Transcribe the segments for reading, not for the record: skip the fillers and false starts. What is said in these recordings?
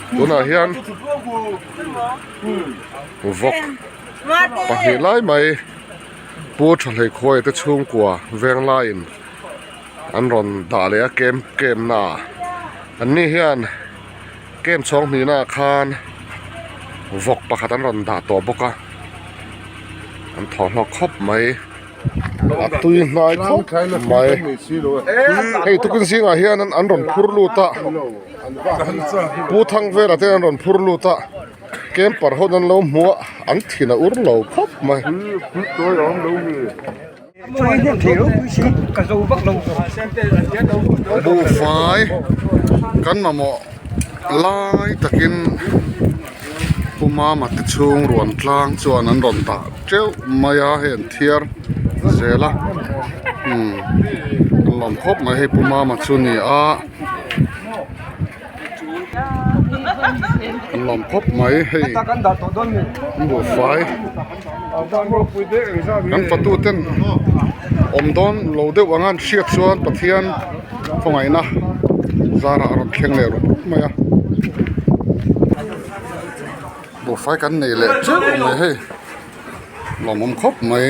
Tunah hian vawk pahnih lai mai Pu Thahleikhuaia te chhungkua venglaiin an rawn dah leh a camp camp naah an ni hian camp chhawng hnihnaah khan vawk pakhat an rawn dah tawh bawk a an thawhhlawk khawp mai. A tui hnai khawp mai hei tukin zingah hian an rawn phur lut a Pu Thangvela te an rawn phur lut a camper ho an lo hmu a an thin a ur lo khawp mai. Buhfai kan mamawh lai takin Pu Mama te chhung ruan tlang chuan an rawn dah teuh mai a hei an thiar zel a umm an lawm khawp mai hei Pu Mama chu a ni a an lawm khawp mai hei buhfai kan fatu ten awm dawn lo deuh anga an hriat chuan Pathian khawngaihna zarah a rawn thleng leh rup rup mai a buhfai kan nei leh teuh mai hei lawmawm khawp mai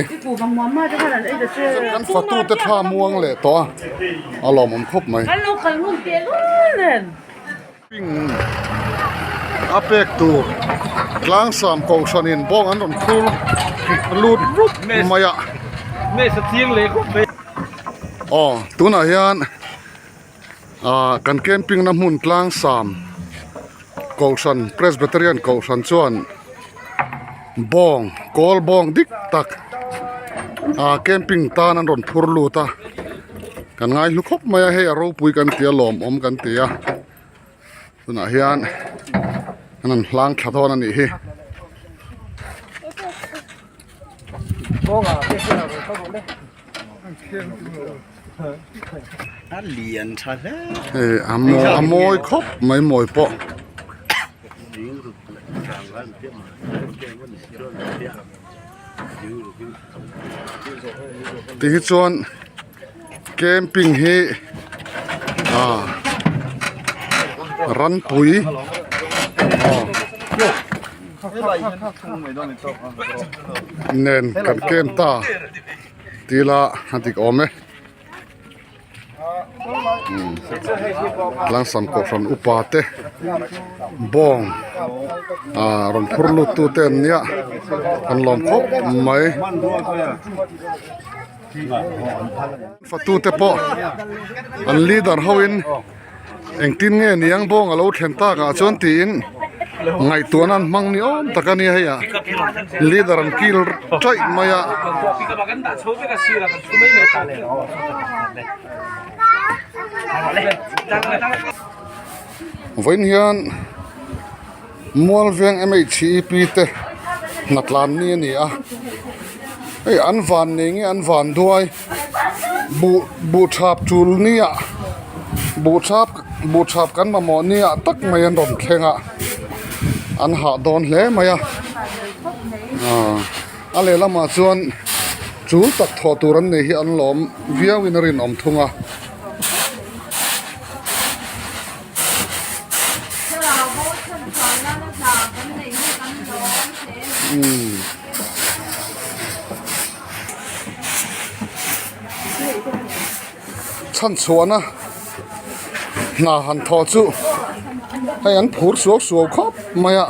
kan fatu te thla muang leh tawh a a lawmawm khawp mai. A pek tur tlangsam kohhranin bawng an rawn phur lut rup mai a aw tunah hian ah kan camping na hmun tlangsam kohhran presbyterian kohhran chuan bawng kawl bawng dik tak ah camping tan an rawn phur lut a kan ngai hlu khawp mai a hei a ropui kan ti a lawmawm kan ti a tunah hian an han hlang thla dawn a nih hi. Hei a a mawi khawp mai mawi pawh. Tihi chuan camping hi ah ranpui aw nen kan camp ta tih ila a dik awm e. Tlangsam kohhran upa te bawng ah rawn phur lut tu te an nia an lawm khawp mai fatu te pawh an leader ho in engtin nge niang bawng alo thlen tak ah chuan tiin ngaihtuahna an hmang ni awm tak a nia hei ah leader an kil taih mai a. Vawiin hian Mualveng M_H_E_P te hnatlan ni a ni a hei an van nei nge an van duai buh buh thap tul nia buh thap buh thap kan mamawh nia tak mai an rawn thleng a an hah dawn hle mai a aaa a lehlamah chuan chul tak thawh tur an nei hi an lawm viau in a rinawm thung a. Chhan chhuahna hna han thawh chu hei an phur suau suau khawp mai a.